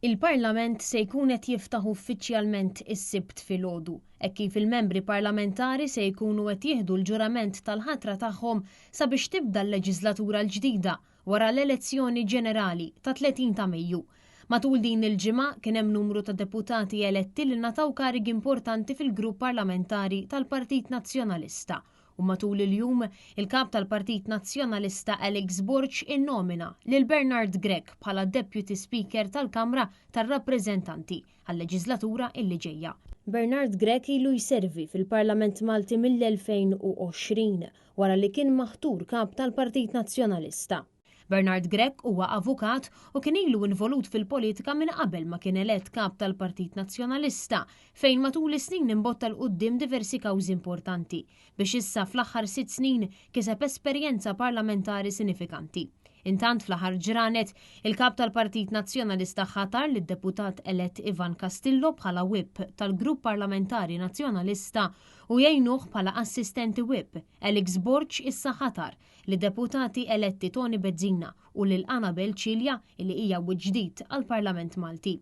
Il-Parlament se jkun qed jiftaħ uffiċjalment is-Sibt filgħodu, hekk kif il-membri parlamentari se jkunu qed jieħdu l-ġurament tal-ħatra tagħhom sabiex tibda l-leġiżlatura l-ġdida wara l-elezzjoni ġenerali ta' 30 ta' Mejju. Matul din il-ġimgħa kien hemm numru ta' deputati eletti li ngħataw karigi importanti fil-grupp parlamentari tal-Partit Nazzjonalista u matul il-jum, il-Kap tal-Partit Nazzjonalista Alex Borg innomina lil Bernard Grech bħala Deputy Speaker tal-Kamra tar-Rappreżentanti għal-leġiżlatura illi ġejja. Bernard Grech ilu jservi fil-Parlament Malti mill-2020 wara li kien maħtur Kap tal-Partit Nazzjonalista. Bernard Grech huwa avukat u kien ilu involut fil-politika minn qabel ma kien elett Kap tal-Partit Nazzjonalista fejn matul is-snin imbotta 'l quddiem diversi kawżi importanti biex issa fl-aħħar sitt snin kiseb esperjenza parlamentari sinifikanti. Intant fl-aħħar ġranet, il-Kap tal-Partit Nazzjonalista ħatar lid-Deputat elett Ivan Castillo bħala Whip tal-Grupp Parlamentari Nazzjonalista u jgħinuh bħala Assistenti Whip. Alex Borg issa ħatar lid-Deputati eletti Toni Bezzina u lil Annabel Cilia li hija wiċċ ġdid għall-Parlament Malti.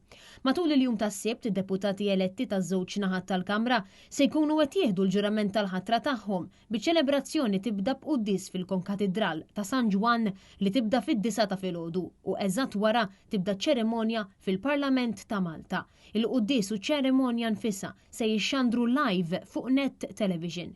Matul il-jum tas-Sibt, id-Deputati eletti taż-żewġ naħat tal-Kamra se jkunu qed jieħdu l-ġurament tal-ħatra tagħhom, biċ-ċelebrazzjoni tibda b'quddies fil-Konkatidral ta' San Ġwann li tibda fid-disgħa ta' filgħodu u eżatt wara tibda ċ-ċerimonja fil-Parlament ta' Malta. Il-quddies u ċ-ċerimonja nfisha se jixxandru live fuq Net Television.